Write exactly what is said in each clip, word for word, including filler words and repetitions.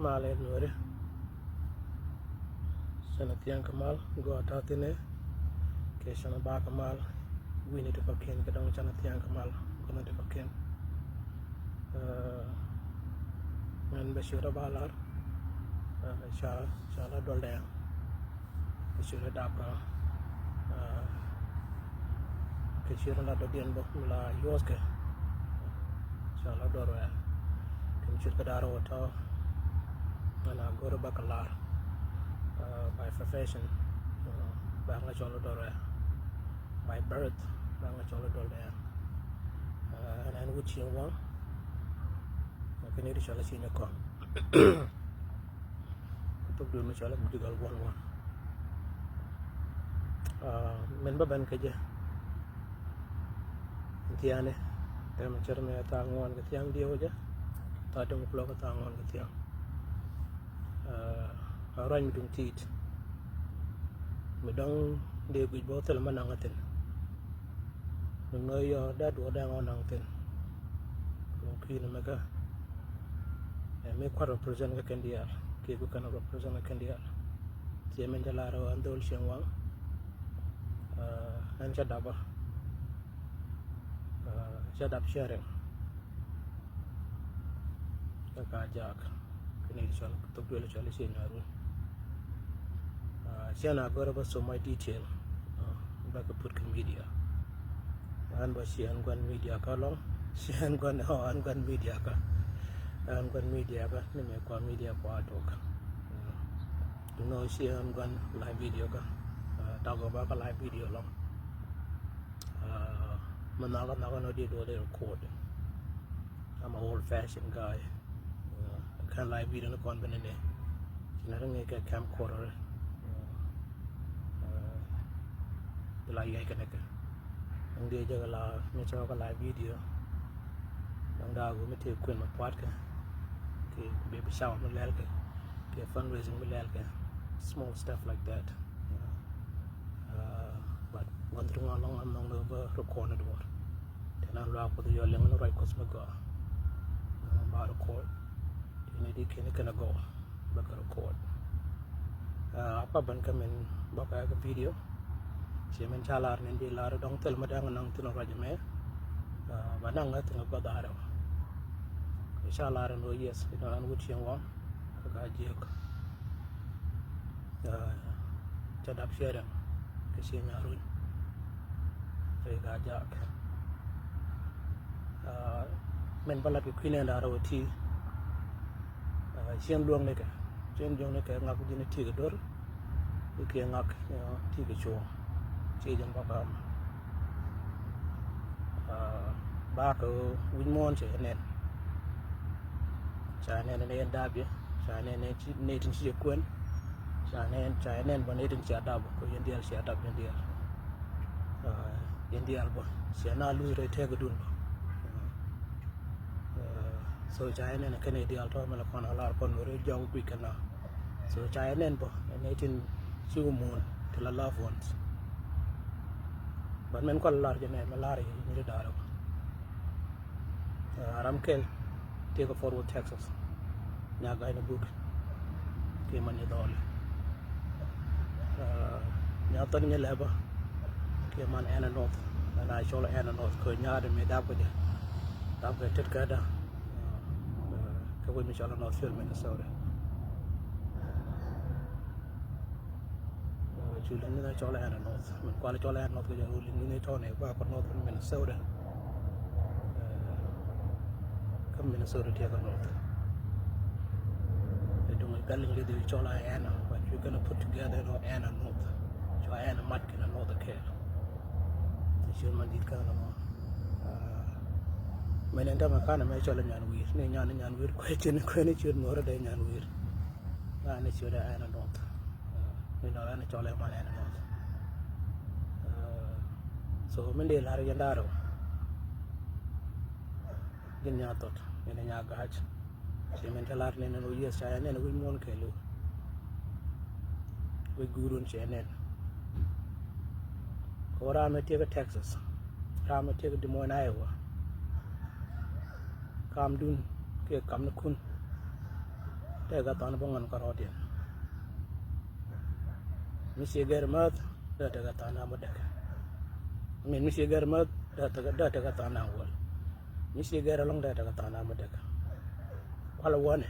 Mal ɛ Nuäri. Canɛ thia̱a̱ŋ kɛ mal gɔaa ta̱thi̱n ɛ. Kɛ canɛ bak kɛ mal wi̱ni ti kɔ̱kiɛn kɛ dɔ̱ŋ canɛ thia̱a̱ŋ kɛ mal gɔaa ti kɔ̱kiɛn. Ɛ, ɣän bɛ ciötdä ba lar. Ɛ, ca, ca la duɔl dɛɛŋ. Kɛ ciötdä dap kä, ɛ, kɛ ciötdä la dɔ̱diɛn bä mi la yuɔth kɛ. Ca la duɔl rɛɛ. Kɛ mi ciöt kɛ da̱r wä tɔ̱. Ɣän a go̱rä bä kɛ lar. Ɛ, by profession, ɛ, bä ɣän cɔl duɔl rɛɛ. By birth bä ɣän cɔl duɔl dɛɛŋ. Ɛ, ɣän ɣän wut cieŋ waŋ. Kɛ ni di cɔl a cieŋ kɔn. Thok duun mi cɔl a Budigal one one. Ɛ, min bä ben kɛ jɛ. Thia̱a̱ni tɛmɛ cär mi tha̱a̱ŋ ŋuan kɛ thia̱a̱ŋ diɛw jɛ. Tha̱a̱ däŋ kulɔ kɛ tha̱a̱ŋ ŋuan kɛ thia̱a̱ŋ. Ɛ, a ruac mi duŋ ti̱i̱t. Mi dɔ̱ŋ dee guic bä thilɛ ma naŋ a thi̱n. Mi ŋäc yɔ dee duɔ̱ɔ̱r dee ŋɔn naŋ thi̱n. Kɛ kui̱n mɛ kä, ɛ, mi kua̱r represent kɛ kɛn diaal kiɛ ku kɛn represent kɛ kɛn diaal. Ciɛ min cä lar ɣän dhol cieŋ waŋ. Ɛ, ɣän cä dap bä. Ɛ, cä dap sharing. Kä ka jak kɛ ni cɔl thok duël cɔl i̱ ciɛ nyarun. Ɛ, ciɛ na gɔrɛ bä so much detail. Ɛ, bä kɛ put kɛ media. Ɣän bä ciɛ ɣän gua̱n media kä lɔŋ. Ciɛ ɣän gua̱n, ɔ, ɣän gua̱n media kä. Ɣän gua̱n media kä ni mɛ kua media kua tok. Ɛ, nɔ ciɛ ɣän gua̱n live video kä. Ɛ, tagɔ bä kä live video lɔŋ. Ɛ, mɛ nhɔkä nhɔkä nɔ di duɔl i̱ record. I'm a old fashioned guy. Ɛ, kɛn live video ni kɔn ben ni. Ci na ri ŋi̱i̱c kɛ camcorder. Ɛ, ɛ, la yɛc kɛ ni kɛ. Ɛn diɛ jɛ kɛ la mi cɛ kɛ live video. Ɛn daa gu mi tëë kuën mi pua̱tkɛ. Kɛ baby shower mi lɛl kɛ. Kɛ fundraising mi lɛl kɛ. Small stuff like that. Ɛ, but wan through ŋuan lɔŋ an nɔŋ bä record ni duɔr. Tɛn an luaak Kuoth yɔ liŋ ni ruac Kuɔth mi gɔaa. Ɛ, ba record. Tini di kini kɛn a gɔaa bä kɛ record. Ɛ, a pa ben kä min bä kɛ kɛ video. Ci min ca lar ni di lar dɔŋ thil mi dɛŋ naŋ thin ruac mɛ. Ɛ, ba naŋ ŋä thin guath arɛw. Ca lar ni yes, inɔ an wut cieŋ waŋ. Kä ka jiök. Ɛ, cä dap sharing kɛ cieŋ nyarun. Ri ka jak. Ɛ, min bä lat kɛ kui̱n ɛn da̱rä wä ti. Ɛ, cieŋ luɔ̱ŋ ni kɛ, cieŋ luɔ̱ŋ ni kɛ ŋak ji̱n ti kɛ do̱r. I̱ kiɛ ŋak, you know, ti kɛ cuɔ. Ci jɛn bä kam. Ɛ, bakɛ wi̱c muɔ̱ɔ̱n cɛ nɛn. Ca nɛn ni yɛn dap yɛ. Ca nɛn ni ci, ni tin ci jɛ kuɛn. Ca nɛn, ca nɛn bä ni tin ci a dap. Kɛ yɛn diaal ci a dap yɛn diaal. Ɛ, yɛn diaal bä. Ci a na luth rɛy tɛk dun bä. Ɛ, so ca nɛn kɛn yɛ diaal tɔ mɛ la kɔn a lar kɔn wä rɛy jɔk guic kɛn na. So ca yɛ nɛn bä, ɛ nɛ tin ci wä muɔ̱ɔ̱n ti la loved ones. But mɛn kɔn lar jɛ nɛ mɛ lar yɛ nyiri da̱rä bä. Ɛ, ram kɛl tëëkɛ Fort Worth, Texas. Nya ga̱a̱c ni buk kiɛ man nyɛ dhɔli. Ɛ, nya thɔn nyɛ lɛbä kiɛ man Anna North. Ɛn a cɔl Anna North kɛ nyaat mi dap kɛ jɛ. Dap kɛ tet kɛ da. Ɛ, kɛ wec mi cɔl Northfield, Minnesota. Ɛ, cu liŋ ni cɔl Anna North. Min kual cɔl Anna North kɛ jɛ ru liŋ ni tɔn ɛ ba kɔ North Minnesota. Ɛ, kä Minnesota tiɛ kɛ North. Ɛ duŋ ɛ gal liŋ lithi cɔl Anna, but you gonna put together, you know, Anna North. Cua Anna mat kɛn North kɛɛl. Ɛ ciöt man dit kɛn nɔmɔ. Ɛ, mɛn ɛn tämɛ kanɛ mɛ cɔl Nyanwi̱i̱r. Ni nyan Nyanwi̱i̱r kuɛ cin kuɛ ni ciöt Nuɔrä dee Nyanwi̱i̱r. Ran ni ciöt ɛ ɛn a North. Ɛ, mi nɔ ran ni cɔl ɛ man ɛn a North. Ɛ, so min dee lar yɛn da̱rɛ wä. Gin nya thot, gin nya ga̱a̱c. Ci min te lar nɛn ɛn wä yes ca yɛ nɛn wi̱c muɔ̱ɔ̱n kɛɛliw. Wi̱c guurun ci yɛ nɛn. Kɛ wä ram mi tiek kä Texas. Ram mi tiek kä Des Moines, Iowa. Kamdun kiɛ kamnikun. Tëëkɛ tha̱a̱ŋ bä ŋuan kärɔɔdiɛn. Mi ciɛ gɛr mäth, dee tekɛ tha̱a̱ŋ bä däk. I mean, mi ciɛ gɛr mäth, dee tekɛ, dee tekɛ tha̱a̱ŋ wäl. Mi ciɛ gɛr ɛlɔ̱ŋ, dee tekɛ tha̱a̱ŋ bä däk. Kualɛ wanɛ.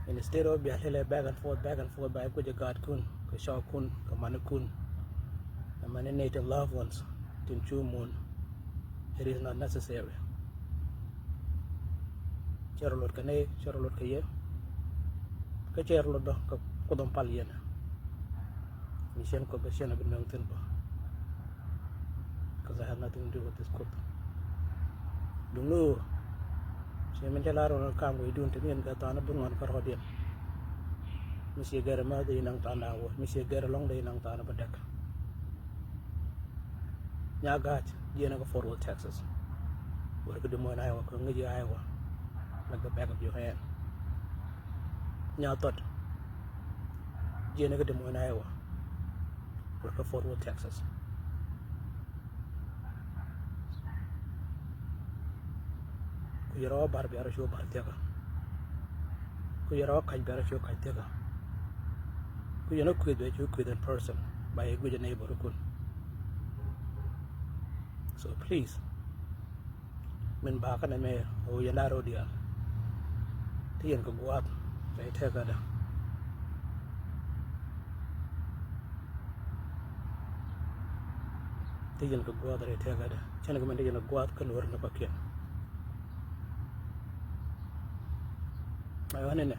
Instead of bia lɛlɛ back and forth, back and forth, ba i̱ guic ɛ gaatkun kɛ cɔɔkkun kɛ manikun, ɛ mani nɛy tin loved ones tin cu mun. It is not necessary. Cɛ rɔ lot kɛ nɛy, cɛ rɔ lot kɛ yɛ. Kä cɛ rɔ lot bä kɛ Kuoth in pal yɛn. Mi cɛn Kuoth bä cɛn a bi nöŋ thi̱n bä. 'Cause I have nothing to do with this Kuoth. Duŋni ɣöö ciɛ min cä lar ɣän kam wi̱i̱dun ti ni ɛn kɛ tha̱a̱ŋ bä ŋuan kärɔɔdiɛn. Mi ciɛ gɛr mäth, dee inaŋ tha̱a̱ŋ wä. Mi ciɛ gɛr ɛlɔ̱ŋ, dee inaŋ tha̱a̱ŋ bä däk. Nya Ga̱a̱c, jiɛn kä Fort Worth, Texas. Wër kä Des Moines, Iowa, kä ŋäc Iowa like the back of your hand. Nya Thɔt, jiɛn kä Des Moines, Iowa, wër kä Fort Worth, Texas. Ku yɛn rɔ bar, bia rɔ cu bar thiakä. Ku yɛn rɔ kac, bia rɔ cu kac thiakä. Ku yɛn rɔ kueth, bia cu kueth in person, ba yɛ guic ɛ neighborkun. So please, min ba kä nɛmɛ ɣöö yɛn da̱ŋ rɛw diaal, ti yɛn kɛ gua̱a̱th rɛy tëkädä. Ti yɛn kɛ gua̱a̱th rɛy tëkädä. Cɛn kɛ min ti yɛn kɛ gua̱a̱th kä Nuääri ni kɔ̱kiɛn. Ɛ ɣän inɛ,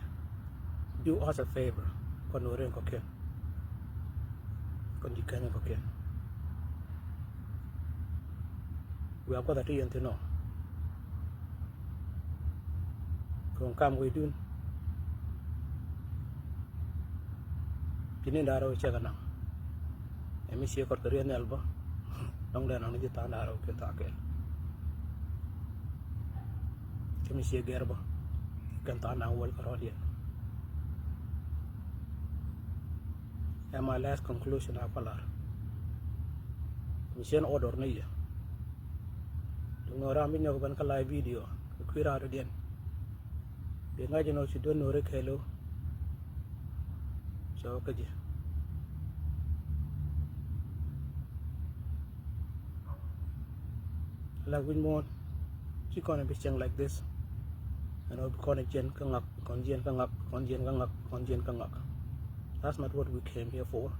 do us a favor, kɔn Nuääri ni kɔ̱kiɛn. Kɔn ji̱ Kenya kɔ̱kiɛn. Wiaa gua̱th a ti yɛn thi̱n ɔ. Kɔn kam wi̱i̱dun. Ci ni da̱ŋ rɛw cɛ kɛ naŋ. Ɛ mi ciɛ kɔr kɛ riɛth nhial bä. Dɔ̱ŋ dee naŋ ni ji̱ tha̱a̱ŋ da̱ŋ rɛw kɛ tha̱a̱ŋ kɛl. Ci mi ciɛ gɛr bä. Kɛn tha̱a̱ŋ da̱ŋ wäl kärɔɔdiɛn. Ɛ my last conclusion a kɔlar. Mi cien order ni yɛ. Duŋ ram bi nyɔk ben kä live video kɛ kui̱ raar diɛn. Bi ŋa̱c inɔ ci duer Nuääri kɛɛliw. Cɛ wä kä ji̱. La wi̱c muɔ̱ɔ̱n, ci kɔn bi cieŋ like this. Ɛn ɣöö bi kɔn jiɛn kä ŋak, kɔn jiɛn kä ŋak, kɔn jiɛn kä ŋak, kɔn jiɛn kä ŋak. That's not what we came here for.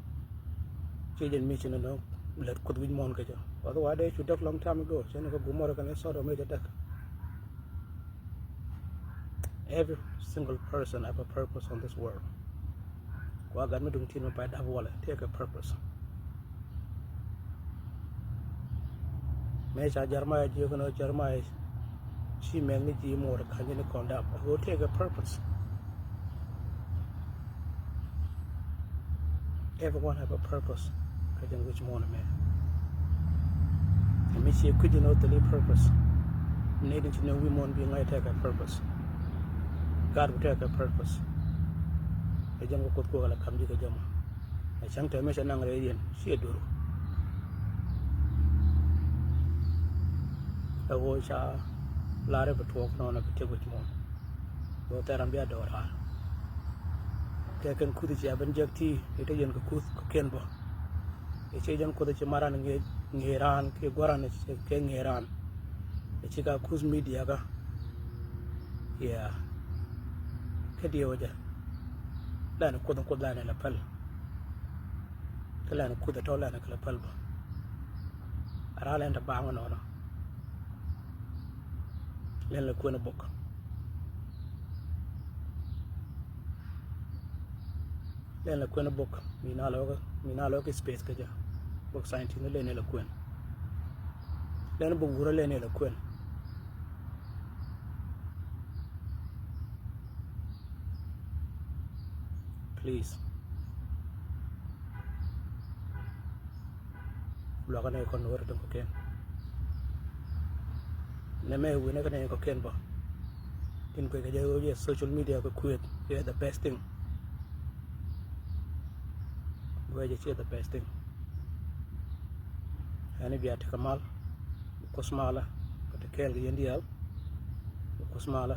Ci jɛn mi ci ni nɔ lät Kuoth wi̱c muɔ̱ɔ̱n kä jɛ. Otherwise dee cu däk long time ago. Cɛ ni kä Gomorrah kɛnɛ Sodom mi jɛ däk. Every single person have a purpose on this world. Kua gat mi duŋ tin mi pay dap walɛ, tëëkɛ purpose. Mëë ca Jeremiah jiök inɔ, Jeremiah ci mɛk ni ji̱ muɔɔr ka̱ny ni kɔn dap. Ɣöö tëëkɛ purpose. Everyone have a purpose. Kä jɛn wi̱c muɔ̱ɔ̱n ɛmɛ. Ɛ mi ciɛ kui̱c inɔ thil i̱ purpose. Nɛy tin ci nöŋ wi̱i̱ muɔ̱ɔ̱n bi ŋa̱c tëëkɛ purpose. Gaat bi tëëkɛ purpose. Ɛ jɛn kɛ Kuoth kuɔk ala ka̱m ji̱ kɛ jɛ mɔ. Ɛ cäŋ tɛmɛ cɛ naŋ rɛy yɛn ciɛ duer. Ɛ ɣöö ca lar i̱ bi tuɔɔk nɔnɔ kɛ tëk wi̱c muɔ̱ɔ̱n. Bä thɛr ram bia dɔɔr raar. Kɛ kɛn kuth cia ben jek ti ite yen kɛ kuth kɛ ken bä. Ice jɛn kuth ci maran ŋe ŋe ran kɛ guaran kɛ ŋe ran. Ice ka kuth media ka. Yeah. Kɛ diɛ wä jɛ. Lɛn kuth kuth lɛn la pɛl. Kɛ lɛn kuth tɔ lɛn kɛ la pɛl bä. Ara lɛn ta baŋ nɔnɔ. Lɛn la kuɛn bok. Lɛn la kuɛn bok. Mi na lɔ mi na lɔ kɛ space kɛ jɛ. Bok scientist ni lɛn la kuɛn. Lɛn bok wurä lɛn la kuɛn. Please. Luakä nɛ kɔn wä ri tin kɔ̱kiɛn. Nɛ mɛ wi̱nɛ kɛ nɛ kɔ̱kiɛn bä. Tin kuɛ kɛ jɛ wä jɛ social media kɛ kueth. Yɛ the best thing. Guɛ jɛ ciɛ the best thing. Ɛn i̱ bia tekɛ mal. Kuoth malä kɛ te kɛɛl kɛ yɛn diaal. Kuoth malä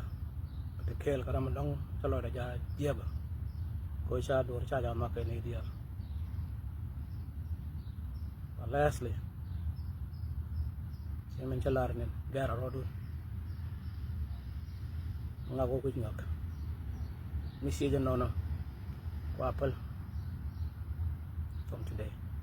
kɛ Kɛɛl kɛ ram mi dɔ̱ŋ cä lɔcdɛ jaa jiɛpä. Kɛ ɣöö ca duɔ̱ɔ̱r ca jaa mak kɛ ni diaal. But lastly, ci min cä lar ni gɛr a rɔɔdun. Ŋak wä kui̱c ŋak. Mi ciec ɛnɔnɔ kua päl from today.